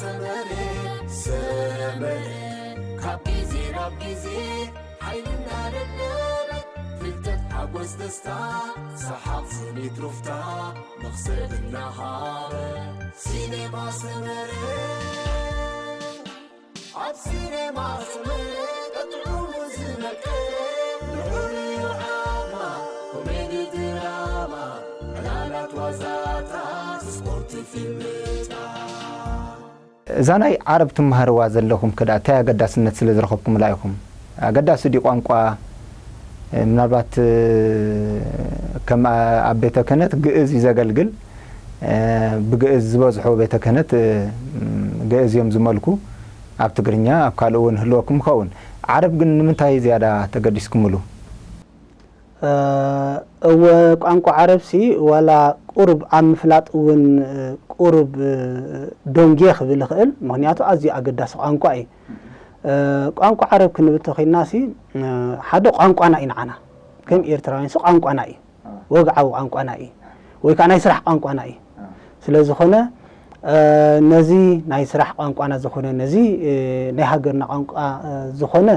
ሰመረ ሰመረ ካብ ግዜ ናብ ግዜ ሓይልና ደለበ ፍልጠት ሓጎስ ደስታ ሰሓቕ ስኒት ሩፍታ መኽሰብ እናሃበ ሲኔማ ሰመረ ኣብ ሲኔማ ሰመረ ቀጥዑ ዝመቀረ ንዑ ርኢዩ ዓማ ኮሜዲ ድራማ ዕላላት ዋዛታት ስፖርት ፊልምታት እዛ ናይ ዓረብ ትመሃርዋ ዘለኹም ከ እንታይ ኣገዳስነት ስለ ዝረኸብኩምላ ኢኹም? ኣገዳሲ ድዩ ቋንቋ? ምናልባት ከም ኣብ ቤተ ክህነት ግእዝ እዩ ዘገልግል። ብግእዝ ዝበዝሑ ቤተ ክህነት ግእዝ እዮም ዝመልኩ። ኣብ ትግርኛ ኣብ ካልእ እውን ህልወኩም ይኸውን። ዓረብ ግን ንምንታይ ዝያዳ ተገዲስኩምሉ? እወ ቋንቋ ዓረብሲ ዋላ ቁሩብ ኣብ ምፍላጥ እውን ቁሩብ ደንጉየ ክብል ይኽእል። ምኽንያቱ ኣዝዩ ኣገዳሲ ቋንቋ እዩ። ቋንቋ ዓረብ ክንብል ተኾይንናሲ ሓደ ቋንቋና እዩ ንዓና። ከም ኤርትራውያንሲ ቋንቋና እዩ። ወግዓዊ ቋንቋና እዩ። ወይ ከዓ ናይ ስራሕ ቋንቋና እዩ። ስለ ዝኾነ ነዚ ናይ ስራሕ ቋንቋና ዝኾነ ነዚ ናይ ሃገርና ቋንቋ ዝኾነ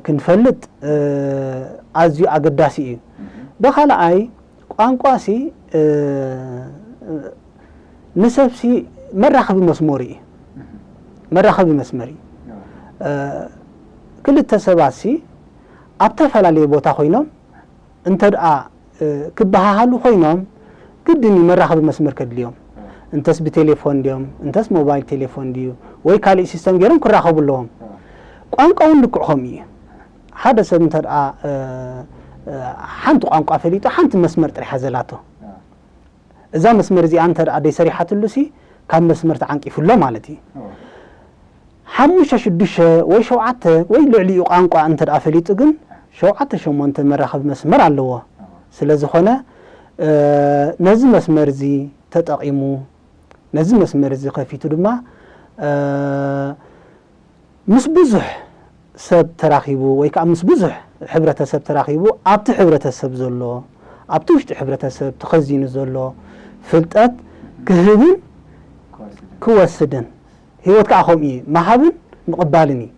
ክንፈልጥ ኣዝዩ ኣገዳሲ እዩ። ብኻልኣይ ቋንቋሲ ንሰብሲ መራኸቢ መስመሩ እዩ። መራኸቢ መስመር እዩ። ክልተ ሰባትሲ ኣብ ተፈላለየ ቦታ ኮይኖም እንተ ደኣ ክበሃሃሉ ኮይኖም ግድን እዩ መራኸቢ መስመር ከድልዮም። እንተስ ብቴሌፎን ድዮም፣ እንተስ ሞባይል ቴሌፎን ድዩ ወይ ካልእ ሲስተም ገይሮም ክራኸቡ ኣለዎም። ቋንቋ እውን ልክዕ ከምኡ እዩ። ሓደ ሰብ እንተ ደኣ ሓንቲ ቋንቋ ፈሊጡ ሓንቲ መስመር ጥራሕ እያ ዘላቶ። እዛ መስመር እዚኣ እንተ ደኣ ደይሰሪሓትሉሲ ካብ መስመር ተዓንቂፉ ኣሎ ማለት እዩ። ሓሙሽተ ሽዱሽተ ወይ ሸውዓተ ወይ ልዕሊኡ ቋንቋ እንተ ደኣ ፈሊጡ ግን ሸውዓተ ሸሞንተ መራኸቢ መስመር ኣለዎ። ስለ ዝኾነ ነዚ መስመር እዚ ተጠቒሙ ነዚ መስመር እዚ ከፊቱ ድማ ምስ ብዙሕ ሰብ ተራኺቡ ወይ ከዓ ምስ ብዙሕ ሕብረተሰብ ተራኺቡ ኣብቲ ሕብረተሰብ ዘሎ ኣብቲ ውሽጢ ሕብረተሰብ ተኸዚኑ ዘሎ ፍልጠት ክህብን ክወስድን ህይወት ከዓ ከምኡ እዩ መሃብን ምቕባልን እዩ።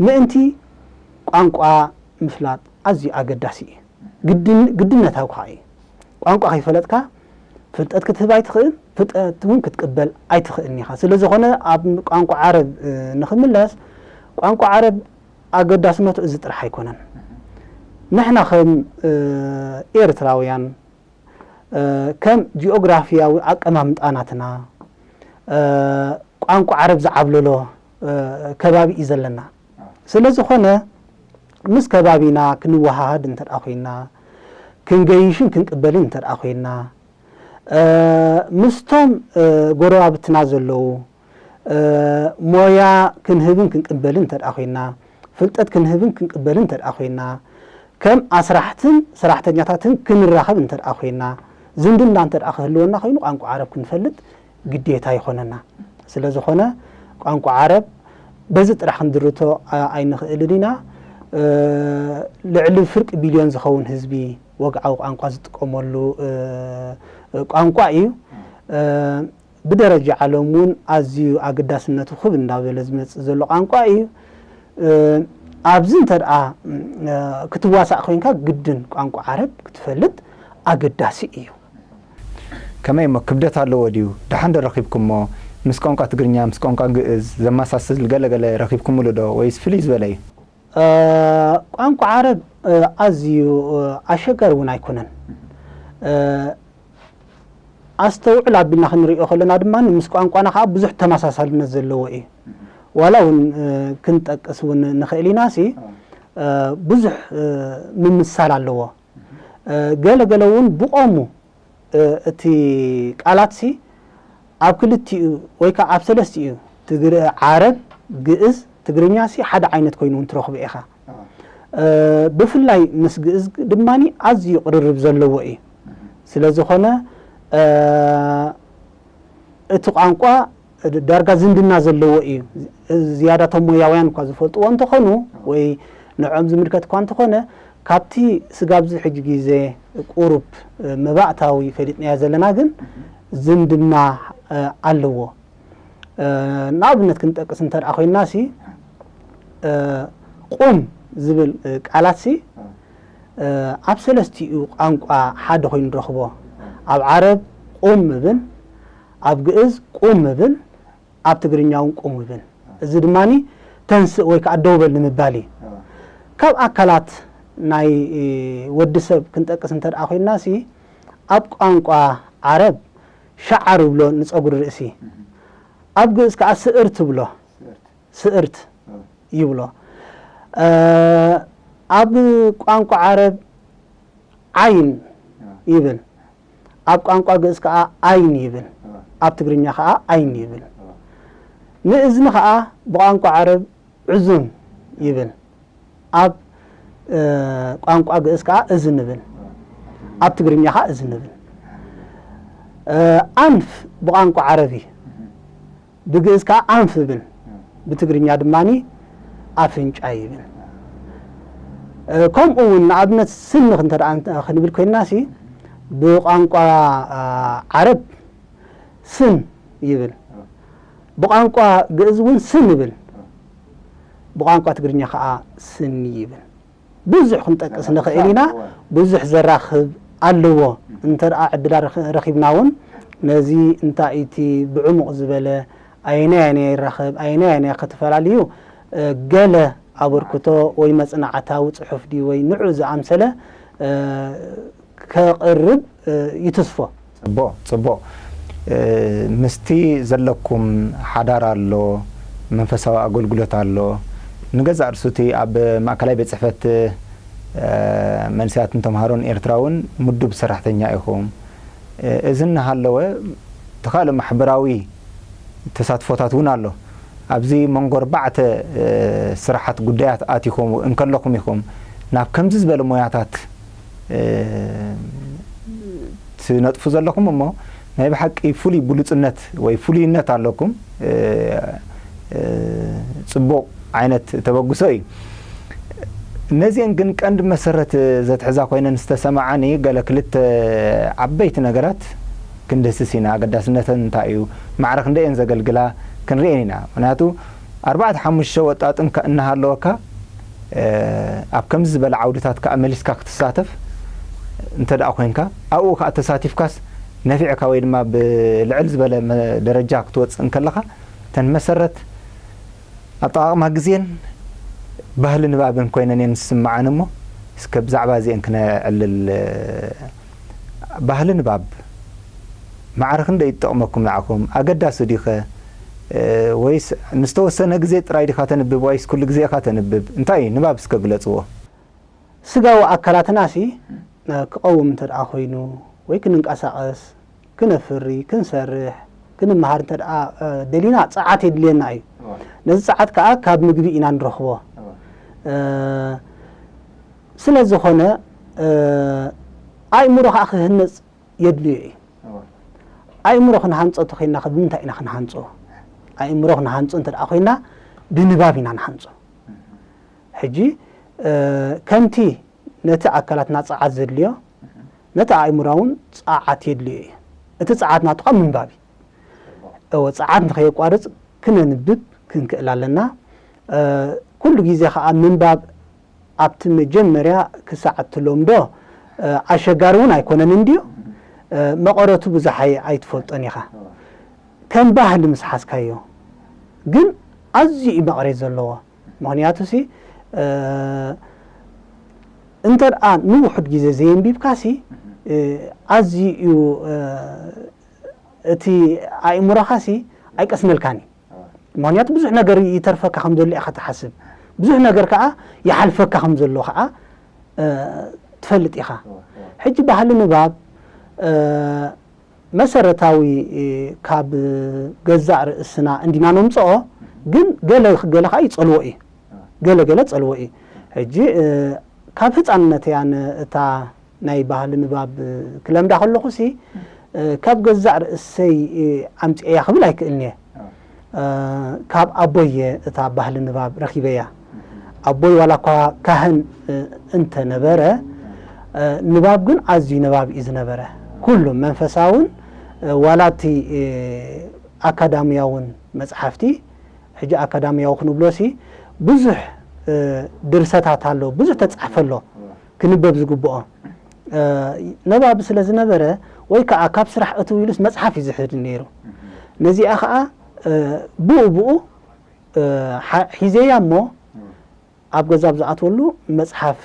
ምእንቲ ቋንቋ ምፍላጥ ኣዝዩ ኣገዳሲ እዩ። ግድነታዊ ከዓ እዩ። ቋንቋ ከይፈለጥካ ፍልጠት ክትህብ ኣይትኽእል፣ ፍልጠት እውን ክትቅበል ኣይትኽእልን ኢኻ። ስለ ዝኾነ ኣብ ቋንቋ ዓረብ ንኽምለስ ቋንቋ ዓረብ ኣገዳስነቱ እዚ ጥራሕ ኣይኮነን። ንሕና ከም ኤርትራውያን ከም ጂኦግራፊያዊ ኣቀማምጣ ናትና ቋንቋ ዓረብ ዝዓብለሎ ከባቢ እዩ ዘለና። ስለ ዝኾነ ምስ ከባቢና ክንወሃሃድ እንተ ኮይንና ክንገይሽን ክንቅበልን እንተ ኮይንና ምስቶም ጎረባብትና ዘለዉ ሞያ ክንህብን ክንቅበልን እንተ ኮይንና ፍልጠት ክንህብን ክንቅበልን እንተ ኮይንና ከም ኣስራሕትን ሰራሕተኛታትን ክንራኸብ እንተ ኮይንና ዝምድና እንተ ክህልወና ኮይኑ ቋንቋ ዓረብ ክንፈልጥ ግዴታ ይኾነና። ስለ ዝኾነ ቋንቋ ዓረብ በዚ ጥራሕ ክንድርቶ ኣይንኽእልን ኢና። ልዕሊ ፍርቂ ቢልዮን ዝኸውን ህዝቢ ወግዓዊ ቋንቋ ዝጥቀመሉ ቋንቋ እዩ። ብደረጃ ዓለም እውን ኣዝዩ ኣገዳስነቱ ክብ እንዳበለ ዝመፅእ ዘሎ ቋንቋ እዩ። ኣብዚ እንተ ደኣ ክትዋሳእ ኮይንካ ግድን ቋንቋ ዓረብ ክትፈልጥ ኣገዳሲ እዩ። ከመይ እሞ ክብደት ኣለዎ ድዩ? ደሓን ዶ ረኺብኩሞ? ምስ ቋንቋ ትግርኛ፣ ምስ ቋንቋ ግእዝ ዘመሳስል ገለ ገለ ረኺብኩምሉ ዶ? ወይስ ፍልይ ዝበለ እዩ? ቋንቋ ዓረብ ኣዝዩ ኣሸጋሪ እውን ኣይኮነን። ኣስተውዕል ኣቢልና ክንሪኦ ከለና ድማ ምስ ቋንቋና ከዓ ብዙሕ ተመሳሳልነት ዘለዎ እዩ። ዋላ እውን ክንጠቅስ እውን ንኽእል ኢና ሲ ብዙሕ ምምሳል ኣለዎ። ገለ ገለ እውን ብቆሙ እቲ ቃላት ሲ ኣብ ክልቲኡ ወይ ከዓ ኣብ ሰለስቲኡ ትግር ዓረብ፣ ግእዝ፣ ትግርኛ ሲ ሓደ ዓይነት ኮይኑ እውን ትረኽቦ ኢኻ። ብፍላይ ምስ ግእዝ ድማ ኣዝዩ ቅርርብ ዘለዎ እዩ። ስለ ዝኾነ እቲ ቋንቋ ዳርጋ ዝምድና ዘለዎ እዩ። ዝያዳ እቶም ሞያውያን እኳ ዝፈልጥዎ እንተኾኑ ወይ ንዕኦም ዝምልከት እኳ እንተኾነ ካብቲ ስጋብ እዚ ሕጂ ግዜ ቁሩብ መባእታዊ ፈሊጥናዮ ዘለና ግን ዝምድና ኣለዎ። ንኣብነት ክንጠቅስ እንተ ደኣ ኮይንና ሲ፣ እ፣ ቁም ዝብል፣ እ፣ ቃላት ሲ፣ እ፣ ኣብ ሰለስቲኡ ቋንቋ ሓደ ኮይኑ ንረኽቦ። ኣብ ዓረብ ቁም እብል፣ ኣብ ግእዝ ቁም እብል፣ ኣብ ትግርኛ እውን ቁም እብል። እዚ ድማኒ ተንስእ ወይ ከዓ ደው በል ንምባል እዩ። ካብ ኣካላት ናይ ወዲ ሰብ ክንጠቅስ እንተ ደኣ ኮይንና ሲ፣ ኣብ ቋንቋ ዓረብ ሸዓር ይብሎ ንጸጉሪ ርእሲ። ኣብ ግእዝ ከዓ ስእርት ይብሎ። ስእርት ይብሎ። እ፣ ኣብ ቋንቋ ዓረብ ዓይን ይብል። ኣብ ቋንቋ ግእዝ ከዓ ኣይን ይብል። ኣብ ትግርኛ ከዓ ዓይን ይብል። ንእዝኒ ከዓ ብቋንቋ ዓረብ ዕዙን ይብል። ኣብ፣ እ፣ ቋንቋ ግእዝ ከዓ እዝን ይብል። ኣብ ትግርኛ ከዓ እዝን ይብል። እ፣ ኣንፍ ብቋንቋ ዓረብ እዩ። ብግእዝ ከዓ ኣንፍ ይብል። ብትግርኛ ድማኒ ኣፍንጫ ይብል። እ፣ ከምኡ እውን ንኣብነት ስኒ ክንተ ደኣ እንተ-፣ ክንብል ኮይንና ሲ፣ ብቋንቋ፣ አ፣ ዓረብ ስን ይብል። ብቋንቋ ግእዝ እውን ስን ይብል። ብቋንቋ ትግርኛ ከዓ ስኒ ይብል። ብዙሕ ክንጠቅስ ንኽእል ኢና። ብዙሕ ዘራኽብ ኣለዎ። እንተ ደኣ ዕድል ረኽ-፣ ረኺብና እውን ነዚ እንታይ እቲ ብዕሙቕ ዝበለ ኣየናይ ኣየናይ ይራኸብ፣ ኣየናይ ኣየናይ ከተፈላልዩ፣ እ፣ ገለ ኣበርክቶ ወይ መጽናዕታዊ ጽሑፍ ድዩ ወይ ንዑ ዝኣምሰለ፣ እ፣ ከቕርብ፣ እ፣ ይትስፎ። ጽቡቕ፣ ጽቡቕ። እ፣ ምስቲ ዘለኩም ሓዳር ኣሎ፣ መንፈሳዊ ኣገልግሎት ኣሎ። ንገዛእ ርእሱ እቲ ኣብ ማእከላይ ቤት ጽሕፈት፣ እ፣ መንእሰያትን ተምሃሮን ኤርትራ እውን ምዱብ ሰራሕተኛ ኢኹም። እ፣ እዚ እናሃለወ፣ እቲ ካልእ ማሕበራዊ ተሳትፎታት እውን ኣሎ። ኣብዚ መንጎ ኣርባዕተ፣ እ፣ ስራሓት ጉዳያት ኣቲኹም እንከለኹም ኢኹም ናብ ከምዚ ዝበለ ሞያታት፣ እ፣ ትነጥፉ ዘለኹም እሞ፣ ናይ ብሓቂ ፍሉይ ብሉጽነት ወይ ፍሉይነት ኣለኩም። እ፣ እ፣ ጽቡቕ ዓይነት ተበግሶ እዩ። እነዚአን ግን ቀንዲ መሰረት ዘትሕዛ ኮይነን ዝተሰማዓኒ ገለ ክልተ ዓበይቲ ነገራት ክንድህስስ ኢና። ኣገዳስነተን እንታይ እዩ? ማዕረ ክንደየን ዘገልግላ ክንርእየን ኢና። ምኽንያቱ ኣርባዕተ ሓሙሽተ ወጣጥን ከ እናሃለወካ፣ እ፣ ኣብ ከምዚ ዝበለ ዓውድታት ከኣ መሊስካ ክትሳተፍ እንተ ደኣ ኮይንካ፣ ኣብኡ ከኣ ተሳቲፍካስ ነፊዕካ ወይ ድማ ብልዕል ዝበለ መ-፣ ደረጃ ክትወጽእ እንከለኻ፣ እተን መሰረት ኣጠቓቕማ ግዜን ባህሊ ንባብን ኮይነን እየን ዝስምዓኒ እሞ፣ እስከ ብዛዕባ እዚአን ክነዕልል። ባህሊ ንባብ ማዕረ ክንደይ ይጠቕመኩም ንዓኹም? ኣገዳሲ ድዩኸ? እ፣ ወይስ ንዝተወሰነ ግዜ ጥራይ ዲኻ ተንብብ ወይስ ኩሉ ግዜ ኢኻ ተንብብ? እንታይ እዩ ንባብ እስከ ግለጽዎ። ስጋዊ ኣካላትናሲ፣ እ፣ ክቐውም እንተ ደኣ ኮይኑ ወይ ክንንቀሳቐስ፣ ክነፍሪ፣ ክንሰርሕ፣ ክንመሃር እንተ ደኣ፣ እ፣ ደሊና ጸዓት የድልየና እዩ። እወ። ነዚ ጸዓት ከኣ ካብ ምግቢ ኢና ንረኽቦ። እወ። እ፣ ስለ ዝኾነ፣ እ፣ ኣእምሮ ከኣ ክህነጽ የድልዮ እዩ። እወ። ኣእምሮ ክንሃንጾ ተኾይንና ከ ብምንታይ ኢና ክንሃንጾ? ኣእምሮ ክንሃንጾ እንተ ደኣ ኮይንና ብንባብ ኢና ንሃንጾ። እህ። ሕጂ፣ እ፣ ከምቲ ነቲ ኣካላትና ጸዓት ዘድልዮ፣ እህ። ነቲ ኣእምሮ እውን ጸዓት የድልዮ እዩ። እቲ ጸዓት ናቱ ከኣ ምንባብ እዩ። እወ፣ ጸዓት ንኸየቋርጽ ክነንብብ ክንክእል ኣለና። እ፣ ኩሉ ግዜ ከኣ ምንባብ ኣብቲ መጀመርያ ክሳዕ እትለምዶ፣ እ፣ ኣሸጋሪ እውን ኣይኮነን እንድዩ። እ፣ መቐረቱ ብዙሕ ኣይ-፣ ኣይትፈልጦን ኢኻ። ከም ባህሊ ምስ ሓዝካዮ ግን ኣዝዩ እዩ መቐረት ዘለዎ። ምኽንያቱ ሲ፣ እ፣ እንተ ደኣ ንውሑድ ግዜ ዘየንቢብካ ሲ፣ እ፣ ኣዝዩ እዩ፣ እ፣ እቲ ኣእምሮኻ ሲ ኣይቀስነልካን እዩ። ምኽንያቱ ብዙሕ ነገር ይተርፈካ ከም ዘሎ ኢኻ ትሓስብ። ብዙሕ ነገር ከኣ ይሓልፈካ ከም ዘሎ ከኣ፣ እ፣ ትፈልጥ ኢኻ። እወ፣ እወ። ሕጂ ባህሊ ንባብ፣ እ፣ መሰረታዊ፣ እ፣ ካብ ገዛእ ርእስና እንዲና ነምጽኦ፣ ግን ገለ፣ ገለ ከኣ ይጸልዎ እዩ። እወ። ገለ፣ ገለ ጸልዎ እዩ። ሕጂ፣ እ፣ ካብ ህጻንነት እያ ን-፣ እታ ናይ ባህሊ ንባብ ክለምዳ ከለኹሲ፣ እ፣ ካብ ገዛእ ርእሰይ፣ እ፣ ኣምጺኤያ ክብል ኣይክእልን እየ። ኣዎ። እ፣ ካብ ኣቦይ እየ እታ ባህሊ ንባብ ረኺበያ። ኣቦይ ዋላ እኳ ካህን፣ እ፣ እንተነበረ፣ እ፣ ንባብ ግን ኣዝዩ ነባቢ እዩ ዝነበረ። ኩሉ መንፈሳውን፣ እ፣ ዋላ እቲ፣ እ፣ ኣካዳሚያውን መጽሓፍቲ፣ ሕጂ ኣካዳሚያዊ ክንብሎሲ ብዙሕ ድርሰታት ኣሎ፣ ብዙሕ ተጻሕፈ ኣሎ ክንበብ ዝግብኦ። ነባቢ ስለ ዝነበረ ወይ ከዓ ካብ ስራሕ እትው ኢሉስ መጽሓፍ እዩ ዝሕድ ነይሩ። ነዚኣ ከዓ ብኡ ብኡ ሒዘያ እሞ ኣብ ገዛ ኣብ ዝኣትወሉ መጽሓፍ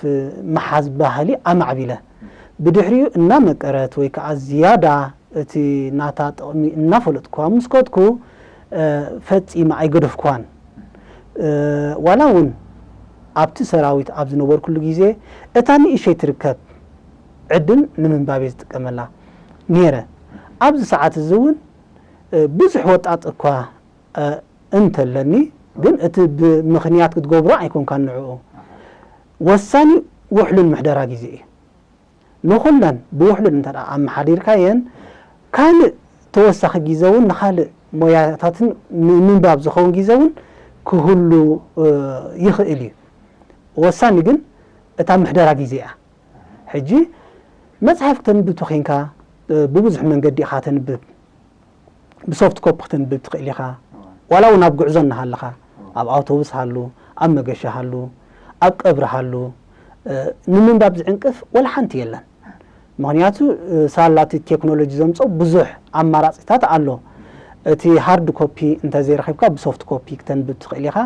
ምሓዝ ባህሊ ኣማዕቢለ። ብድሕሪኡ እናመቀረት ወይ ከዓ ዝያዳ እቲ ናታ ጥቕሚ እናፈለጥኩዋ ምስ ከድኩ ፈጺመ ኣይገደፍኩዋን። ዋላ እውን ኣብቲ ሰራዊት ኣብ ዝነበርኩሉ ግዜ እታ ንእሸይ ትርከብ ዕድል ንምንባብ እየ ዝጥቀመላ ነይረ። ኣብዚ ሰዓት እዚ እውን ብዙሕ ወጣጥ እኳ እንተለኒ ግን እቲ ብምኽንያት ክትገብሮ ኣይኮንካን ንዕኡ። ወሳኒ ውሕሉል ምሕደራ ግዜ እዩ። ንኹለን ብውሕሉል እንተ ደኣ ኣመሓዲርካየን ካልእ ተወሳኺ ግዜ እውን ንኻልእ ሞያታትን ንምንባብ ዝኸውን ግዜ እውን ክህሉ ይኽእል እዩ። ወሳኒ ግን እታ ምሕደራ ግዜ እያ። ሕጂ መጽሓፍ ክተንብብ ተኾይንካ ብብዙሕ መንገዲ ኢኻ ተንብብ። ብሶፍት ኮፒ ክተንብብ ትኽእል ኢኻ። ዋላ እውን ኣብ ጉዕዞ እናሃለኻ ኣብ ኣውቶቡስ ሃሉ፣ ኣብ መገሻ ሃሉ፣ ኣብ ቀብሪ ሃሉ ንምንባብ ዝዕንቅፍ ወላ ሓንቲ የለን። ምኽንያቱ ሳላ እቲ ቴክኖሎጂ ዘምፅኦ ብዙሕ ኣማራፂታት ኣሎ። እቲ ሃርድ ኮፒ እንተዘይረኺብካ ብሶፍት ኮፒ ክተንብብ ትኽእል ኢኻ።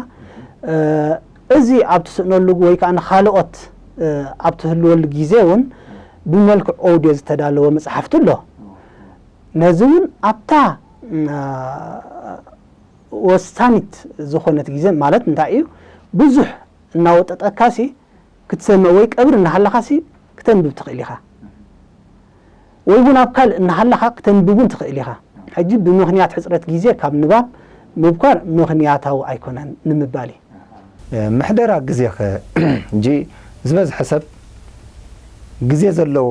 እዚ ኣብ ትስእነሉ ወይ ከዓ ንኻልኦት ኣብ ትህልወሉ ግዜ እውን ብመልክዕ ኦድዮ ዝተዳለወ መፅሓፍቲ ኣሎ። ነዚ እውን ኣብታ ወሳኒት ዝኾነት ግዜ ማለት እንታይ እዩ ብዙሕ እናወጠጠካሲ ክትሰምዕ ወይ ቀብሪ እናሃለኻሲ ክተንብብ ትኽእል ኢኻ። ወይ እውን ኣብ ካልእ እናሃለኻ ክተንብብ እውን ትኽእል ኢኻ። ሕጂ ብምኽንያት ሕፅረት ግዜ ካብ ንባብ ምብኳር ምኽንያታዊ ኣይኮነን ንምባል እዩ። ምሕደራ ግዜኸ ሕጂ ዝበዝሐ ሰብ ግዜ ዘለዎ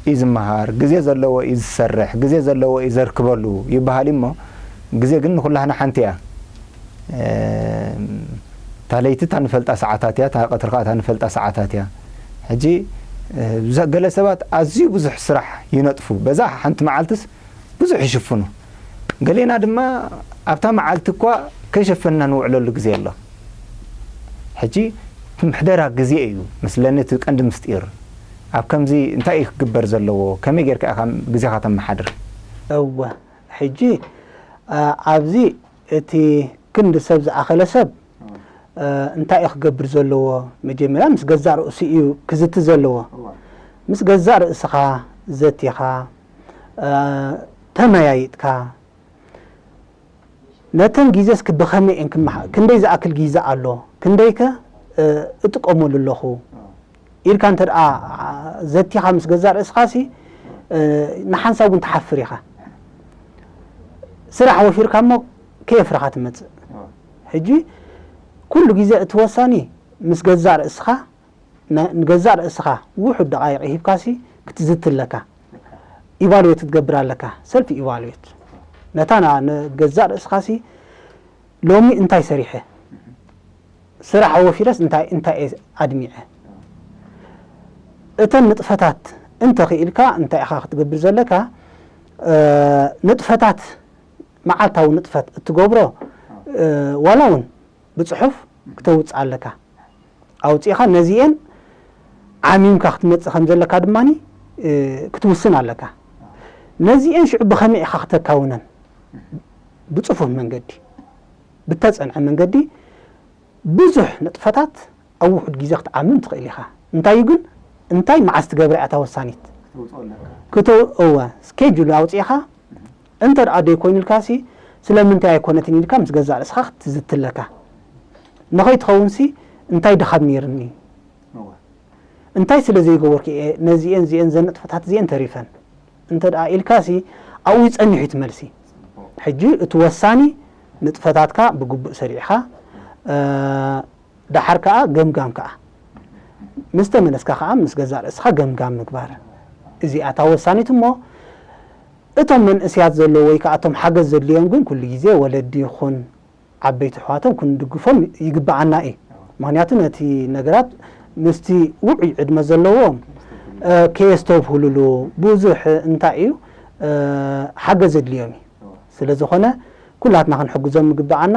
እዩ ዝመሃር፣ ግዜ ዘለዎ እዩ ዝሰርሕ፣ ግዜ ዘለዎ እዩ ዘርክበሉ ይበሃል እሞ ግዜ ግን ንኩላህና ሓንቲ እያ። እታ ለይቲ እታ ንፈልጣ ሰዓታት እያ፣ እታ ቀትሪ ከዓ እታ ንፈልጣ ሰዓታት እያ። ሕጂ ገለ ሰባት ኣዝዩ ብዙሕ ስራሕ ይነጥፉ፣ በዛ ሓንቲ መዓልትስ ብዙሕ ይሽፍኑ። ገሌና ድማ ኣብታ መዓልቲ እኳ ከይሸፈንና ንውዕለሉ ግዜ ኣሎ። ሕጂ እቲ ምሕደራ ግዜ እዩ መስለኒ እቲ ቀንዲ ምስጢር። ኣብ ከምዚ እንታይ እዩ ክግበር ዘለዎ? ከመይ ጌርካ ኢኻ ግዜኻ ተመሓድር? እወ፣ ሕጂ ኣብዚ እቲ ክንዲ ሰብ ዝኣኸለ ሰብ እንታይ እዩ ክገብር ዘለዎ? መጀመርያ ምስ ገዛእ ርእሱ እዩ ክዝቲ ዘለዎ። ምስ ገዛእ ርእስኻ ዘቲኻ ተመያይጥካ ነተን ግዜ እስኪ ብኸመይ እየን ክመሓ ክንደይ ዝኣክል ግዜ ኣሎ ክንደይከ እጥቀመሉ ኣለኹ ኢልካ እንተ ደኣ ዘቲኻ ምስ ገዛእ ርእስኻሲ ንሓንሳብ እውን ትሓፍር ኢኻ። ስራሕ ወፊርካ እሞ ከየፍረኻ ትመጽእ። ሕጂ ኩሉ ግዜ እቲ ወሳኒ ምስ ገዛእ ርእስኻ ንገዛእ ርእስኻ ውሑድ ደቓይቕ ሂብካሲ ክትዝቲ ኣለካ። ኢቫሉዌት ክትገብር ኣለካ። ሰልፊ ኢቫሉዌት ነታ ንገዛእ ርእስኻሲ ሎሚ እንታይ ሰሪሐ፣ ስራሕ ወፊረስ እንታይ እንታይ እየ ኣድሚዐ፣ እተን ንጥፈታት እንተኽኢልካ እንታይ ኢኻ ክትገብር ዘለካ፣ ንጥፈታት መዓልታዊ ንጥፈት እትገብሮ ዋላ እውን ብፅሑፍ ክተውፅእ ኣለካ። ኣውፂእኻ ነዚኤን ዓሚምካ ክትመፅእ ከም ዘለካ ድማ ክትውስን ኣለካ። ነዚኤን ሽዑ ብኸመይ ኢኻ ክተካውነን? ብፅፉፍ መንገዲ፣ ብተፀንዐ መንገዲ ብዙሕ ንጥፈታት ኣብ ውሑድ ግዜ ክትዓምም ትኽእል ኢኻ። እንታይ እዩ ግን እንታይ መዓስ ትገብራ እያ እታ ወሳኒት። ክተው እወ ስኬጁል ኣውፂእኻ እንተ ደኣ ደይኮይኑልካሲ ስለምንታይ ኣይኮነትን ኢልካ ምስ ገዛእ ርእስኻ ክትዝቲ ኣለካ። ንኸይትኸውንሲ እንታይ ድኻም ነይርኒ እንታይ ስለ ዘይገበርኩ እየ ነዚኤን እዚኤን ዘን ንጥፈታት እዚኤን ተሪፈን እንተ ደኣ ኢልካሲ ኣብኡ ጸኒሑ እዩ እቲ መልሲ። ሕጂ እቲ ወሳኒ ንጥፈታትካ ብግቡእ ሰሪዕኻ ደሓር ከኣ ገምጋም ከኣ ምስ ተመለስካ ከኣ ምስ ገዛእ ርእስኻ ገምጋም ምግባር እዚኣ እታ ወሳኒት እሞ እቶም መንእስያት ዘለዉ ወይ ከኣ እቶም ሓገዝ ዘድልዮም ግን ኩሉ ግዜ ወለዲ ይኹን ዓበይቲ ኣሕዋቶም ክንድግፎም ይግብኣና እዩ። ምኽንያቱ ነቲ ነገራት ምስቲ ውዑይ ዕድመ ዘለዎም ከየስተብህሉሉ ብዙሕ እንታይ እዩ ሓገዝ ዘድልዮም እዩ። ስለ ዝኾነ ኩላትና ክንሕግዞም ይግብኣና።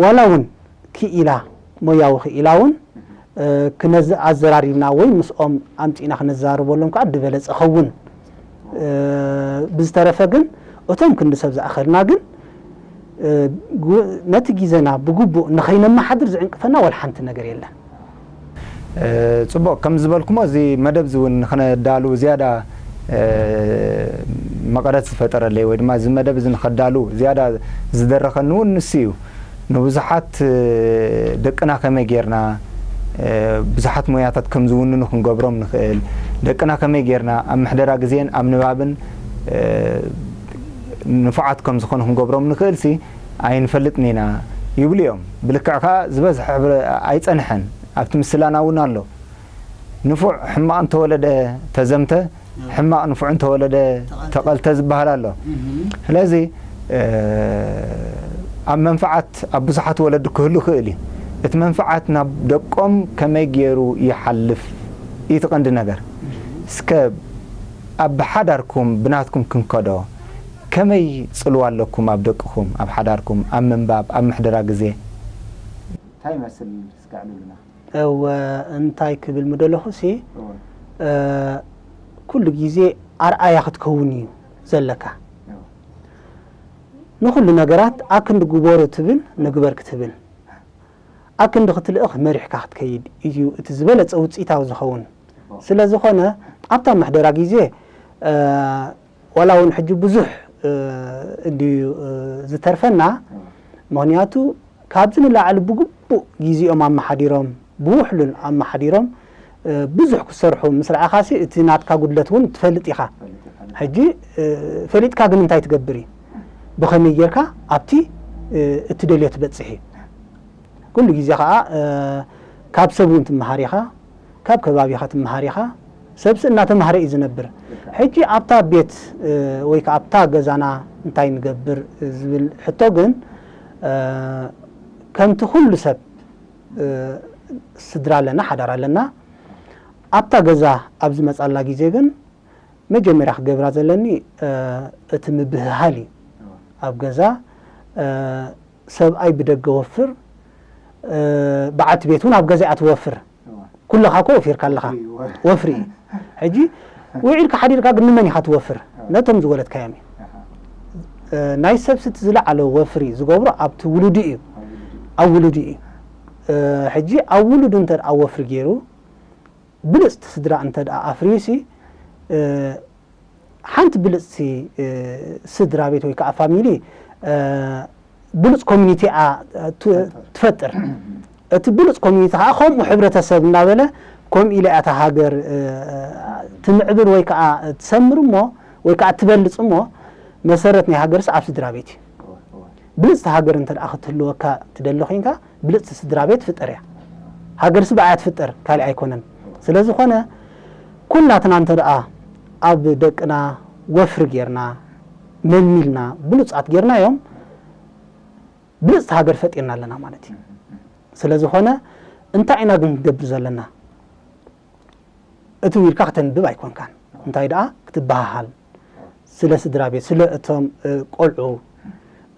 ዋላ እውን ክኢላ፣ ሞያዊ ክኢላ እውን፣ እ፣ ክነዝ-፣ ኣዘራሪብና ወይ ምስኦም ኣምጺእና ክነዘራርበሎም ከዓ ዝበለጸ ኸውን። እ፣ ብዝተረፈ ግን እቶም ክንዲ ሰብ ዝኣኸልና ግን፣ እ፣ ጉ-፣ ነቲ ግዜና ብግቡእ ንኸይነመሓድር ዝዕንቅፈና ዋላ ሓንቲ ነገር የለን። እ፣ ጽቡቕ፣ ከም ዝበልኩሞ እዚ መደብ እዚ እውን ንኽነዳሉ ዝያዳ፣ እ፣ መቐረት ዝፈጠረለይ ወይ ድማ እዚ መደብ እዚ ንኸዳሉ ዝያዳ ዝደረኸኒ እውን ንሱ እዩ። ንብዙሓት፣ እ፣ ደቅና ከመይ ጌርና፣ እ፣ ብዙሓት ሞያታት ከም ዝውንኑ ክንገብሮም ንኽእል፣ ደቅና ከመይ ጌርና ኣብ ምሕደራ ግዜን ኣብ ንባብን፣ እ፣ ንፉዓት ከም ዝኾኑ ክንገብሮም ንኽእልሲ ኣይንፈልጥን ኢና ይብሉ እዮም። ብልክዕ ከኣ ዝበዝሐ ሕብረ-፣ ኣይጸንሐን። ኣብቲ ምስላና እውን ኣሎ። ንፉዕ ሕማቕ እንተወለደ ተዘምተ፣ ሕማቕ ንፉዕ እንተወለደ ተቐልተ። ተቐልተ ዝበሃል ኣሎ። እህ። ስለዚ፣ እ፣ ኣብ መንፍዓት ኣብ ብዙሓት ወለዲ ክህሉ ይኽእል እዩ። እቲ መንፍዓት ናብ ደቆም ከመይ ገይሩ ይሓልፍ እዩ እቲ ቀንዲ ነገር። እስከ ኣብ ሓዳርኩም ብናትኩም ክንከዶ፣ ከመይ ጽልዋ ኣለኩም ኣብ ደቅኹም፣ ኣብ ሓዳርኩም፣ ኣብ ምንባብ፣ ኣብ ምሕደራ ግዜ? እንታይ ይመስል እስከ ኣዕልሉና። እወ፣ እንታይ ክብል ምደለኹ ሲ፣ እወ። እ፣ ኩሉ ግዜ ኣርኣያ ክትከውን እዩ ዘለካ። እወ። ንኹሉ ነገራት ኣክንዲ ግበሩ ትብል፣ ንግበር ክትብል። ኣክንዲ ክትልእኽ መሪሕካ ክትከይድ እዩ እቲ ዝበለጸ ውጽኢታዊ ዝኸውን። እወ። ስለ ዝኾነ፣ ኣብታ ምሕደራ ግዜ፣ እ፣ ዋላ እውን ሕጂ ብዙሕ፣ እ፣ እንድዩ፣ እ፣ ዝተርፈና። እወ። ምኽንያቱ ካብዚ ንላዕሊ ብግቡእ ግዜኦም ኣመሓዲሮም፣ ብውሕሉል ኣመሓዲሮም፣ እ፣ ብዙሕ ክሰርሑ ምስ ረኣኻሲ እቲ ናትካ ጉድለት እውን ትፈልጥ ኢኻ። ትፈልጥ ኢኻ። ሕጂ፣ እ፣ ፈሊጥካ ግን እንታይ ትገብር እዩ? ብኸመይ ጌርካ ኣብቲ፣ እ፣ እትደልዮ ትበጽሕ እዩ። ኩሉ ግዜ ኸኣ፣ እ፣ ካብ ሰብ እውን ትመሃር ኢኻ፣ ካብ ከባቢኻ ትመሃር ኢኻ። ሰብሲ እናተማህረ እዩ ዝነብር። ሕጂ ኣብታ ቤት፣ እ፣ ወይ ከኣ ኣብታ ገዛና እንታይ ንገብር ዝብል ሕቶ ግን፣ እ፣ ከምቲ ኩሉ ሰብ፣ እ፣ ስድራ ኣለና፣ ሓዳር ኣለና። ኣብታ ገዛ ኣብ ዝመጻላ ግዜ ግን መጀመርያ ክገብራ ዘለኒ፣ እ፣ እቲ ምብህሃል እዩ። ኣብ ገዛ፣ እ፣ ሰብኣይ ብደገ ወፍር፣ እ፣ በዓልቲ ቤት እውን ኣብ ገዛ እያ ትወፍር። እዋ። ኩልኻ እኮ ወፊርካ ኣለኻ። ወፍሪ፣ ወፍሪ። ወፍሪ እዩ። ሕጂ ውዒልካ ሓዲርካ ግን ንመን ኢኻ ትወፍር? እዋ። ነቶም ዝወለድካዮም እዩ። ኣሃ። እ፣ ናይ ሰብሲ እቲ ዝለዓለ ወፍሪ ዝገብሮ ኣብቲ ውሉዱ እዩ። ኣብ ውሉዱ። ኣብ ውሉዱ እዩ። እ፣ ሕጂ ኣብ ውሉዱ እንተ ደኣ ወፍሪ ገይሩ፣ ብልጽቲ ስድራ እንተ ደኣ ኣፍርዩሲ፣ እ፣ ሓንቲ ብልጽቲ፣ እ፣ ስድራ ቤት ወይ ከኣ ፋሚሊ፣ እ፣ ብሉጽ ኮሚኒቲ እያ ት-፣ ትፈጥር። እቲ ብሉጽ ኮሚኒቲ ከኣ ከምኡ ሕብረተሰብ እናበለ ከምኡ ኢላ እያ እታ ሃገር፣ እ፣ ትምዕብል ወይ ከኣ ትሰምር እሞ፣ ወይ ከኣ ትበልጽ እሞ፣ መሰረት ናይ ሃገርስ ኣብ ስድራ ቤት እዩ። ብልጽቲ ሃገር እንተ ደኣ ክትህልወካ ትደሊ ኮይንካ፣ ብልጽቲ ስድራ ቤት ፍጠር እያ። ሃገርሲ ብኣያ ትፍጠር፣ ካልእ ኣይኮነን። ስለ ዝኾነ፣ ኩላትና እንተ ደኣ ኣብ ደቅና ወፍሪ ጌርና፣ መልሚልና፣ ብሉጻት ጌርናዮም፣ ብልጽቲ ሃገር ፈጢርና ኣለና ማለት እዩ። ስለ ዝኾነ፣ እንታይ ኢና ግን ክንገብር ዘለና? እቲ ኢልካ ክተንብብ ኣይኮንካን። እንታይ ደኣ ክትበሃሃል። ስለ ስድራ ቤት፣ ስለ እቶም፣ እ፣ ቆልዑ፣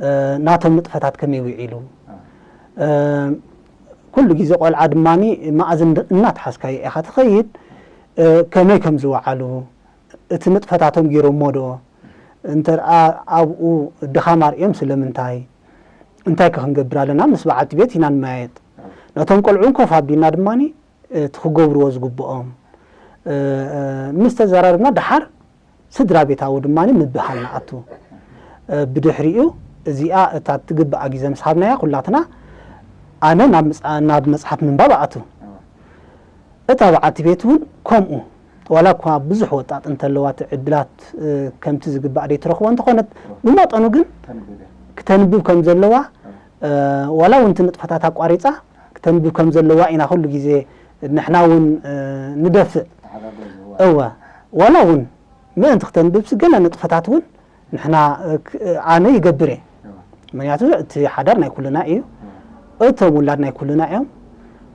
እ፣ ናቶም ንጥፈታት ከመይ ውዒሉ። እ፣ ኩሉ ግዜ ቆልዓ ድማኒ መኣዝን ድ-፣ እናተሓዝካዮ ኢኻ ትኸይድ። እ፣ ከመይ ከም ዝወዓሉ፣ እቲ ንጥፈታቶም ገይሮሞ ዶ፣ እንተ ደኣ ኣብኡ ድኻም ኣርእዮም ስለምንታይ፣ እንታይ ከ ክንገብር ኣለና? ምስ በዓልቲ ቤት ኢና ንመያየጥ። ነቶም ቆልዑ እውን ኮፍ ኣቢልና ድማኒ፣ እቲ ክገብርዎ ዝግብኦም፣ እ፣ እ፣ ምስ ተዘራረብና ደሓር ስድራ ቤታዊ ድማ ምብህሃል ንኣቱ። እ፣ ብድሕሪኡ እዚኣ እታ ትግብኣ ግዜ ምስ ሃብናያ ኩላትና፣ ኣነ ናብ ምጽ-፣ ናብ መጽሓፍ ምንባብ እኣቱ። እታ በዓልቲ ቤት እውን ከምኡ። ዋላ እኳ ብዙሕ ወጣጥ እንተለዋ እቲ ዕድላት፣ እ፣ ከምቲ ዝግባእ ዘይትረኽቦ እንተኾነት፣ ብመጠኑ ግን ተንብብ እያ። ክተንብብ ከም ዘለዋ፣ እ፣ ዋላ እውን እቲ ንጥፈታት ኣቋሪጻ ክተንብብ ከም ዘለዋ ኢና ኩሉ ግዜ ንሕና እውን፣ እ፣ ንደፍእ። ተሓጋገዝዋ። እወ፣ ዋላ እውን ምእንቲ ክተንብብሲ ገለ ንጥፈታት እውን ንሕና፣ እ፣ ክ-፣ ኣነ ይገብር እየ። እወ። ምኽንያቱ እቲ ሓዳር ናይ ኩልና እዩ። እወ። እቶም ውላድ ናይ ኩልና እዮም።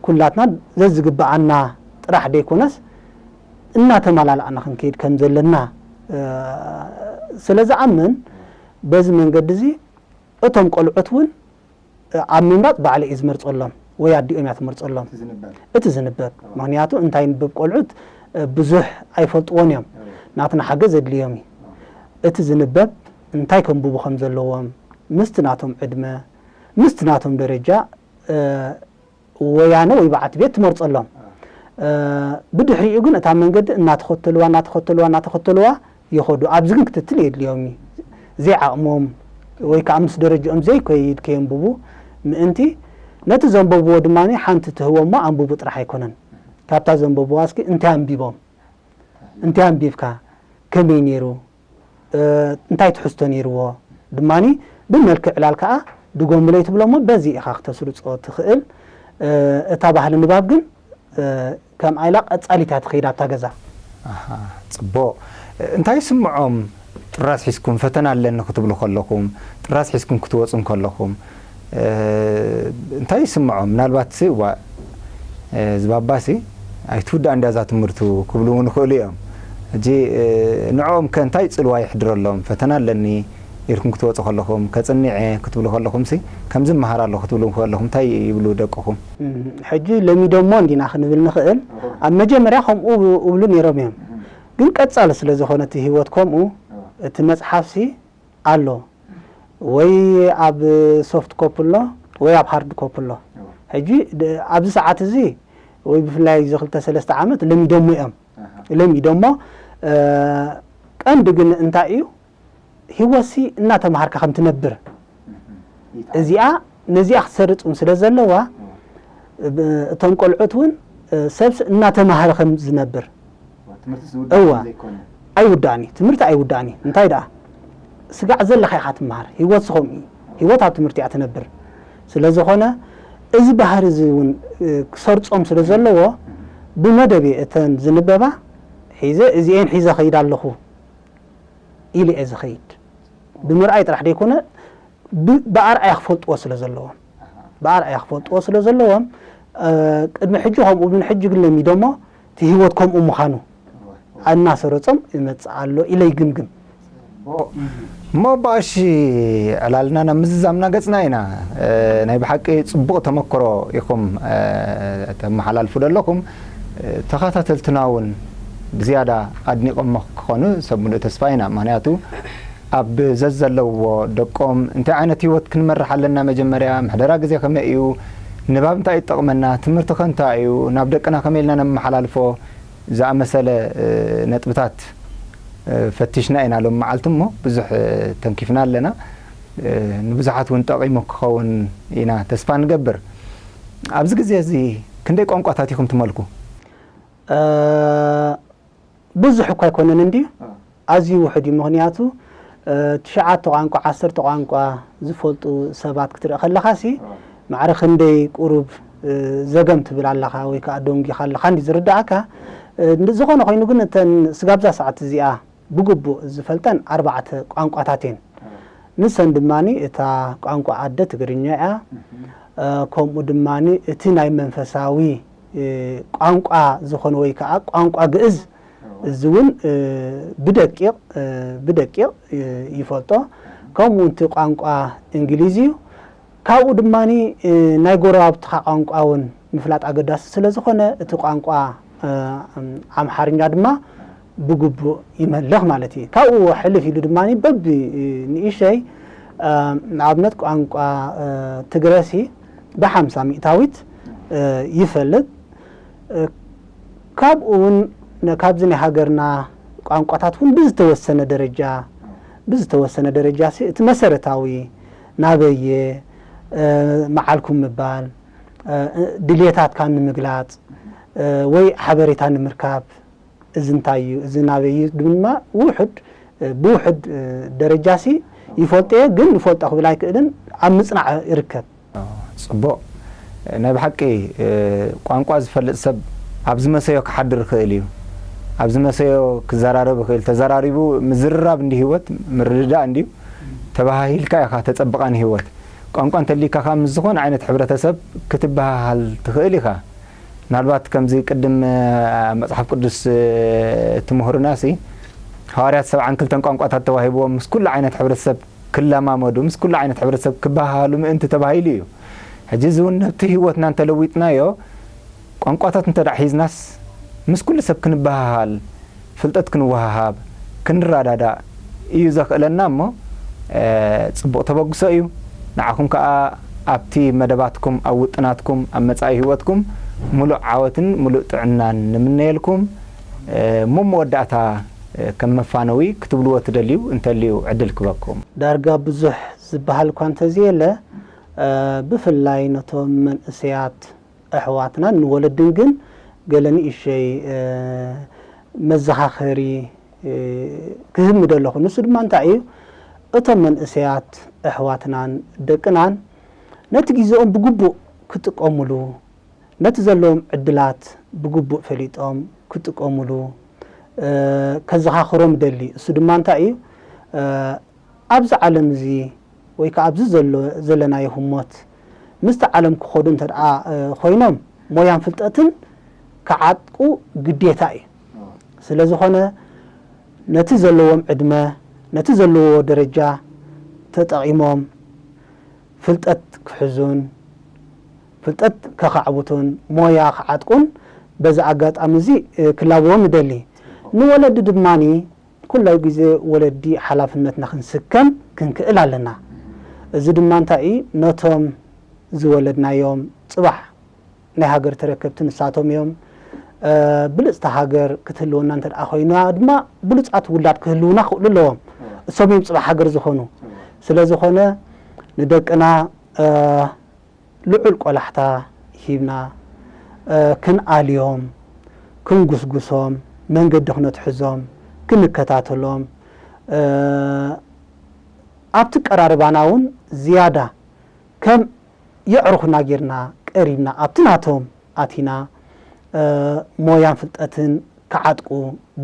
ኩላትና ዘዝግብኣና ጥራሕ ደይኮነስ እናተመላላእና ክንከይድ ከም ዘለና፣ እ፣ ስለ ዝኣምን፣ በዚ መንገዲ እዚ እቶም ቆልዑት እውን ኣብ ምምራፅ ባዕለ እዩ ዝመርፀሎም ወይ ኣዲኦም እያ ትመርፀሎም። እቲ ዝንበብ ምክንያቱ እንታይ ንበብ ቆልዑት ብዙሕ ኣይፈልጥዎን እዮም። ናትና ሓገዝ ዘድልዮም እዩ። እቲ ዝንበብ እንታይ ከንብቡ ከም ዘለዎም ምስቲ ናቶም ዕድመ ምስቲ ናቶም ደረጃ ወያነ ወይ በዓቲ ቤት ትመርፀሎም። ብድሕሪኡ ግን እታ መንገዲ እናተኸተልዋ እናተኸተልዋ እናተኸተልዋ ይኸዱ። ኣብዚ ግን ክትትል የድልዮም እዩ። ዘይዓቕሞም ወይ ከዓ ምስ ደረጃኦም ዘይከይድ ከየንብቡ ምእንቲ ነቲ ዘንበብዎ ድማ ሓንቲ ትህቦ እሞ ኣንብቡ ጥራሕ ኣይኮነን። ካብታ ዘንበብዋ እስኪ እንታይ ኣንቢቦም እንታይ ኣንቢብካ ከመይ ነይሩ እንታይ ትሕዝቶ ነይርዎ ድማ ብመልክዕ ዕላል ከዓ ድጎምለይ ትብሎ እሞ በዚ ኢኻ ክተስርፆ ትኽእል። እታ ባህሊ ንባብ ግን ከምኣ ኢላ ቀፃሊት እያ ትኸይድ ኣብታ ገዛ። ኣሃ፣ ፅቡቕ። እንታይ ይስምዖም? ጥራዝ ሒዝኩም ፈተና ኣለኒ ክትብሉ ከለኹም፣ ጥራዝ ሒዝኩም ክትወፁ ከለኹም እንታይ ይስምዖም? ምናልባት ሲ ዋ ዝባባሲ ኣይትውዳእ እንዳ እዛ ትምህርቱ ክብሉ እውን ይኽእሉ እዮም። ሕጂ ንዕኦም ከ እንታይ ፅልዋ ይሕድረሎም? ፈተና ኣለኒ ኢልኩም ክትወፁ ከለኹም፣ ከፅንዕ እየ ክትብሉ ከለኹም ሲ ከምዚ ይመሃር ኣለኹ ክትብሉ ከለኹም እንታይ ይብሉ ደቅኹም? ሕጂ ለሚዶሞ እንዲና ክንብል ንኽእል። ኣብ መጀመርያ ከምኡ እብሉ ነይሮም እዮም። ግን ቀጻሊ ስለ ዝኾነ እቲ ህይወት ከምኡ እቲ መጽሓፍሲ ኣሎ ወይ ኣብ ሶፍት ኮፕ ኣሎ ወይ ኣብ ሃርድ ኮፕ ኣሎ። ሕጂ ኣብዚ ሰዓት እዚ ወይ ብፍላይ እዚ ክልተ ሰለስተ ዓመት ለሚዶሞ እዮም። ለሚዶሞ ቀንዲ ግን እንታይ እዩ ህይወትሲ እናተምሃርካ ከም ትነብር እዚኣ ነዚኣ ክትሰርጽ እውን ስለ ዘለዋ እቶም ቆልዑት እውን ሰብሲ እናተማሃረ ከም ዝነብር እዋ ኣይውዳእኒ ትምህርቲ ኣይውዳእኒ እንታይ ደኣ ስጋዕ ዘለኻ ኢኻ ትምሃር ህይወት ስኸም እዩ ህይወት ኣብ ትምህርቲ እያ ትነብር ስለ ዝኾነ እዚ ባህሪ እዚ እውን ክሰርጾም ስለ ዘለዎ ብመደብ እየ እተን ዝንበባ ሒዘ እዚኤን ሒዘ ኸይድ ኣለኹ ኢሉ እየ ዝኸይድ ብምርኣይ ጥራሕ ደይኮነ ብኣርኣያ ክፈልጥዎ ስለ ዘለዎም ብኣርኣያ ክፈልጥዎ ስለ ዘለዎም ቅድሚ ሕጂ ከምኡ ግን ሕጂ ግን ለሚዶሞ እቲ ህይወት ከምኡ ምዃኑ እናሰረጾም ይመጽእ ኣሎ ኢለ ይግምግም። እሞ ባእሺ ዕላልና ናብ ምዝዛምና ገጽና ኢና። ናይ ብሓቂ ጽቡቕ ተመክሮ ኢኹም ተመሓላልፉ ዘለኹም። ተኸታተልትና እውን ብዝያዳ ኣድኒቖሞ ክኾኑ ሰብ ምሉእ ተስፋ ኢና። ምኽንያቱ ኣብ ዘዘለውዎ ደቆም እንታይ ዓይነት ህይወት ክንመርሕ ኣለና፣ መጀመርያ ምሕደራ ግዜ ከመይ እዩ፣ ንባብ እንታይ ይጠቕመና፣ ትምህርቲ ከ እንታይ እዩ፣ ናብ ደቅና ከመይ ኢልና ነመሓላልፎ ዝኣመሰለ ነጥብታት ፈቲሽና ኢና ሎም መዓልቲ እሞ ብዙሕ ተንኪፍና ኣለና። ንብዙሓት እውን ጠቒሙ ክኸውን ኢና ተስፋ ንገብር። ኣብዚ ግዜ እዚ ክንደይ ቋንቋታት ኢኹም ትመልኩ? ብዙሕ እኳ ኣይኮነን እንድዩ ኣዝዩ ውሑድ እዩ ምኽንያቱ ትሽዓተ ቋንቋ ዓሰርተ ቋንቋ ዝፈልጡ ሰባት ክትርኢ ከለኻሲ ማዕረ ክንደይ ቁሩብ ዘገም ትብል ኣለኻ ወይ ከዓ ደንጊኻ ኣለኻ እንዲ ዝርዳእካ ዝኾነ ኮይኑ ግን እተን ስጋብዛ ሰዓት እዚኣ ብግቡእ ዝፈልጠን ኣርባዕተ ቋንቋታት እየን ንሰን ድማ እታ ቋንቋ ኣደ ትግርኛ እያ ከምኡ ድማ እቲ ናይ መንፈሳዊ ቋንቋ ዝኾነ ወይ ከዓ ቋንቋ ግእዝ እዚ እውን ብደቂቕ ብደቂቕ ይፈልጦ ከምኡ እቲ ቋንቋ እንግሊዝ እዩ ካብኡ ድማ ናይ ጎረባብትኻ ቋንቋ እውን ምፍላጥ ኣገዳሲ ስለ ዝኾነ እቲ ቋንቋ ኣምሓርኛ ድማ ብግቡእ ይመልኽ ማለት እዩ ካብኡ ሕልፍ ኢሉ ድማ በቢ ንእሸይ ንኣብነት ቋንቋ ትግረሲ ብሓምሳ ሚእታዊት ይፈልጥ ካብኡ እውን ካብዚ ናይ ሃገርና ቋንቋታት እውን ብዝተወሰነ ደረጃ ብዝተወሰነ ደረጃ እቲ መሰረታዊ ናበየ መዓልኩም ምባል ድልየታትካ ንምግላፅ ወይ ሓበሬታ ንምርካብ እዚ እንታይ እዩ እዚ ናበይ እዩ ድማ ውሕድ ብውሕድ ደረጃሲ ይፈልጦ እየ ግን ይፈልጦ ክብል ኣይክእልን ኣብ ምፅናዕ ይርከብ። ፅቡቕ ናይ ብሓቂ ቋንቋ ዝፈልጥ ሰብ ኣብ ዝመሰዮ ክሓድር ይኽእል እዩ ኣብ ዝመሰዮ ክዘራረብ ይኽእል ተዘራሪቡ ምዝርራብ እንዲ ህይወት ምርድዳእ እንድዩ ተባሃሂልካ ኢኻ ተፀብቓ ንህይወት ቋንቋ እንተሊካ ከዓ ምስ ዝኾነ ዓይነት ሕብረተሰብ ክትበሃሃል ትኽእል ኢኻ ምናልባት ከምዚ ቅድም መፅሓፍ ቅዱስ እቲ ምሁርና ሲ ሃዋርያት ሰብዓን ክልተን ቋንቋታት ተዋሂብዎም ምስ ኩሉ ዓይነት ሕብረተሰብ ክለማመዱ፣ ምስ ኩሉ ዓይነት ሕብረተሰብ ክበሃሃሉ ምእንቲ ተባሂሉ እዩ። ሕጂ እዚ እውን ነብቲ ህይወትና እንተለዊጥናዮ፣ ቋንቋታት እንተ ደኣ ሒዝናስ፣ ምስ ኩሉ ሰብ ክንበሃሃል፣ ፍልጠት ክንወሃሃብ፣ ክንረዳዳእ እዩ ዘኽእለና እሞ፣ እ፣ ጽቡቕ ተበግሶ እዩ። ንዓኹም ከኣ ኣብቲ መደባትኩም፣ ኣብ ውጥናትኩም፣ ኣብ መጻኢ ህይወትኩም ምሉእ ዓወትን ምሉእ ጥዕናን ንምነየልኩም። እ፣ እሞ መወዳእታ፣ እ፣ ከም መፋነዊ ክትብልዎ ትደልዩ እንተልዩ ዕድል ክበኩም። ዳርጋ ብዙሕ ዝበሃል እኳ እንተዘየለ፣ እ፣ ብፍላይ ነቶም መንእሰያት ኣሕዋትናን ንወለድን ግን ገለ ንእሸይ፣ እ፣ መዘኻኸሪ፣ እ፣ ክህብ ምደለኹ። ንሱ ድማ እንታይ እዩ? እቶም መንእሰያት ኣሕዋትናን ደቅናን ነቲ ግዜኦም ብግቡእ ክጥቀሙሉ፣ ነቲ ዘለዎም ዕድላት ብግቡእ ፈሊጦም ክጥቀሙሉ፣ እ፣ ከዘኻኽሮም እደሊ። እሱ ድማ እንታይ እዩ? እ፣ ኣብዚ ዓለም እዚ ወይ ከኣ ኣብዚ ዘሎ፣ ዘለናዮ ህሞት ምስቲ ዓለም ክኸዱ እንተ ደኣ፣ እ፣ ኮይኖም ሞያን ፍልጠትን ክዓጥቁ ግዴታ እዩ። ስለ ዝኾነ ነቲ ዘለዎም ዕድመ፣ ነቲ ዘለዎ ደረጃ ተጠቒሞም ፍልጠት ክሕዙን ፍልጠት ከኻዕብቱን ሞያ ክዓጥቁን በዚ ኣጋጣሚ እዚ፣ እ፣ ክላበዎም እደሊ። ንወለዲ ድማኒ ኩሉ ግዜ ወለዲ ሓላፍነትና ክንስከም ክንክእል ኣለና። እዚ ድማ እንታይ እዩ? ነቶም ዝወለድናዮም ጽባሕ ናይ ሃገር ተረከብቲ ንሳቶም እዮም። እ፣ ብልጽቲ ሃገር ክትህልወና እንተ ደኣ ኮይና ድማ ብሉጻት ውላድ ክህልውና ክኽእሉ ኣለዎም። እሶም እዮም ጽባሕ ሃገር ዝኾኑ። ስለ ዝኾነ ንደቅና፣ እ፣ ልዑል ቆላሕታ ሂብና፣ እ፣ ክንኣልዮም፣ ክንጉስጉሶም፣ መንገዲ ክነትሕዞም፣ ክንከታተሎም፣ እ፣ ኣብቲ ቀራርባና እውን ዝያዳ ከም የዕሩኽና ጌርና ቀሪብና ኣብቲ ናቶም ኣቲና፣ እ፣ ሞያን ፍልጠትን ክዓጥቁ፣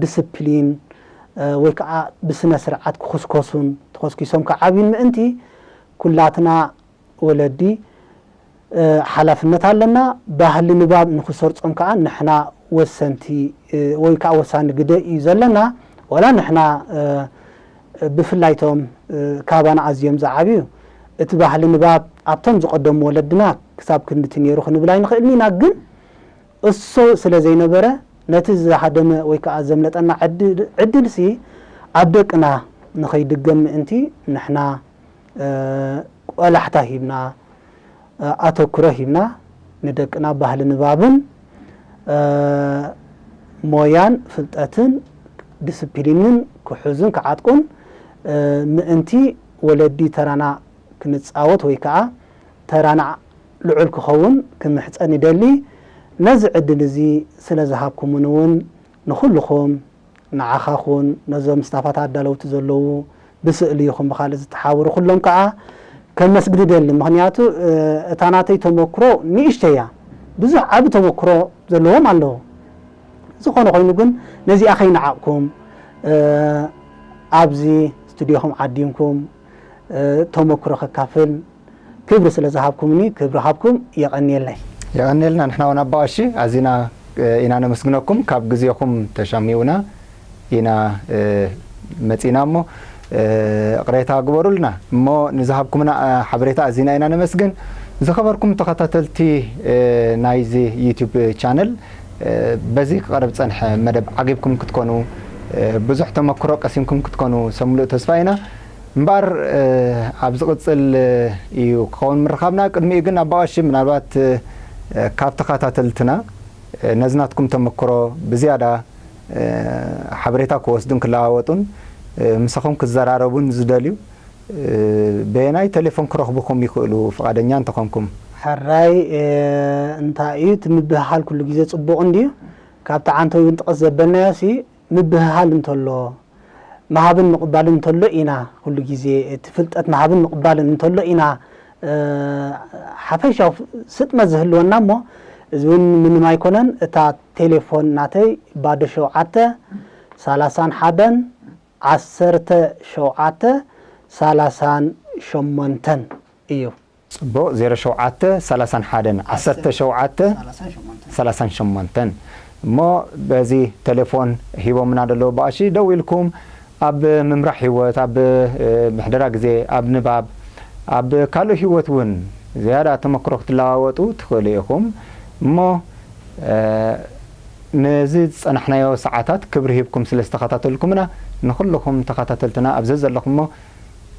ዲስፕሊን፣ እ፣ ወይ ከዓ ብስነ ስርዓት ክኹስኮሱን ተኾስኪሶም ክዓብዩን ምእንቲ ኩላትና ወለዲ፣ እ፣ ሓላፍነት ኣለና። ባህሊ ንባብ ንኽሰርጾም ከዓ ንሕና ወሰንቲ፣ እ፣ ወይ ከዓ ወሳኒ ግደ እዩ ዘለና። ዋላ ንሕና፣ እ፣ ብፍላይ እቶም፣ እ፣ ካባና ኣዝዮም ዝዓብዩ፣ እቲ ባህሊ ንባብ ኣብቶም ዝቐደሙ ወለድና ክሳብ ክንድቲ ነይሩ ክንብል ኣይንኽእልን ኢና። ግን እሱ ስለ ዘይነበረ፣ ነቲ ዝሃደመ ወይ ከዓ ዘምለጠና ዕድ-፣ ዕድልሲ ኣብ ደቅና ንኸይድገም ምእንቲ ንሕና፣ እ፣ ቆላሕታ ሂብና፣ እ፣ ኣተኩሮ ሂብና ንደቅና ባህሊ ንባብን፣ እ፣ ሞያን ፍልጠትን ዲስፕሊንን ክሕዙን ክዓጥቁን፣ እ፣ ምእንቲ ወለዲ ተራና ክንጻወት ወይ ከዓ ተራና ልዑል ክኸውን ክምሕጸን ይደሊ። ነዚ ዕድል እዚ ስለ ዝሃብኩምኒ እውን ንኹልኹም፣ ንዓኻ ኹን፣ ነዞም ስታፋት ኣዳለውቲ ዘለዉ፣ ብስእሊ ይኹን ብኻልእ ዝተሓብሩ ኩሎም ከዓ ከመስግን ይደሊ። ምኽንያቱ፣ እ፣ እታ ናተይ ተመክሮ ንእሽተይ እያ። ብዙሕ ዓቢ ተመክሮ ዘለዎም ኣለዉ። ዝኾነ ኮይኑ ግን ነዚኣ ከይነዓቕኩም፣ እ፣ ኣብዚ ስቱድዮኹም ዓዲምኩም፣ እ፣ ተመክሮ ከካፍል ክብሪ ስለ ዝሃብኩምኒ፣ ክብሪ ሃብኩም፣ የቐንየለይ። የቐንየልና። ንሕና እውን ኣባ ቀሺ ኣዚና፣ እ፣ ኢና ነመስግነኩም። ካብ ግዜኹም ተሻሚውና ኢና፣ እ፣ መጺና እሞ፣ እ፣ ይቕሬታ ግበሩልና። እሞ ንዝሃብኩምና፣ እ፣ ሓበሬታ ኣዚና ኢና ነመስግን። ዝኸበርኩም ተኸታተልቲ፣ እ፣ ናይዚ ዩቱብ ቻነል፣ እ፣ በዚ ክቐርብ ዝጸንሐ መደብ ዓጊብኩም ክትኮኑ፣ እ፣ ብዙሕ ተመክሮ ቀሲምኩም ክትኮኑ ሰብ ምሉእ ተስፋ ኢና። እምበኣር፣ እ፣ ኣብ ዝቕጽል፣ እ፣ እዩ ክኸውን ምርኻብና። ቅድሚኡ ግን ኣባ ቀሺ ምናልባት፣ እ፣ ካብ ተኸታተልትና፣ እ፣ ነዚ ናትኩም ተመክሮ ብዝያዳ፣ እ፣ ሓበሬታ ክወስዱን ክለዋወጡን፣ እ፣ ምሳኹም ክዘራረቡን ዝደልዩ፣ እ፣ በየናይ ቴሌፎን ክረኽቡኹም ይኽእሉ ፍቓደኛ እንተኾንኩም? ሕራይ፣ እ፣ እንታይ እዩ እቲ ምብህሃል ኩሉ ግዜ ጽቡቕ እንድዩ? ካብቲ ዓንተው እውን ጥቕስ ዘበልናዮ ሲ ምብህሃል እንተሎ፣ ምሃብን ምቕባልን እንተሎ ኢና፣ ኩሉ ግዜ እቲ ፍልጠት ምሃብን ምቕባልን እንተሎ ኢና፣ እ፣ ሓፈሻዊ ፍ-፣ ስጥመት ዝህልወና እሞ፣ እዚ እውን ምንም ኣይኮነን። እታ ቴሌፎን ናተይ ባዶ ሸውዓተ፣ ሰላሳን ሓደን፣ ዓሰርተ ሸውዓተ፣ ሰላሳን ሸሞንተን እዩ። ጽቡቕ፣ ዜሮ ሸውዓተ፣ ሰላሳን ሓደን፣ ዓሰርተ ሸውዓተ፣ ሰላሳን ሸሞንተን። እሞ በዚ ቴሌፎን ሂቦምና ደለዉ ኣባ ቀሺ ደዊልኩም ኣብ ምምራሕ ህይወት፣ ኣብ ምሕደራ ግዜ፣ ኣብ ንባብ፣ ኣብ ካልእ ህይወት እውን ዝያዳ ተመክሮ ክትለዋወጡ ትኽእሉ ኢኹም። እሞ ነዚ ዝጸናሕናዮ ሰዓታት ክብሪ ሂብኩም ስለ ዝተኸታተልኩምና ንኹልኹም ተኸታተልትና ኣብ ዘዘለኹሞ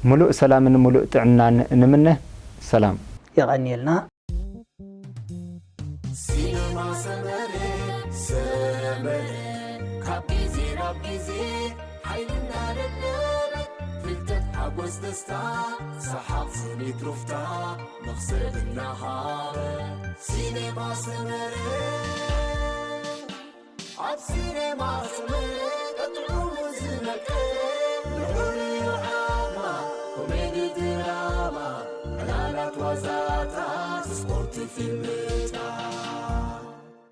ምሉእ ሰላምን ምሉእ ጥዕናን ንምነ። ሰላም። የቐንየልና። ሲኒማ ሰመረ ሰመረ ካብ ግዜ ናብ ግዜ ሓይልና ደለበ ፍልጠት ሓጎስ ደስታ ሰሓቕ ስኒት ሩፍታ መኽሰብ እናሃበ ሲኒማ ሰመረ ኣብ ሲኔማ ስምዒት ጥዑሙ ዝነቅል ልዑል ዓማ ኮሜዲ ድራማ ዕላላት ዋዛታት ስፖርት ፊልም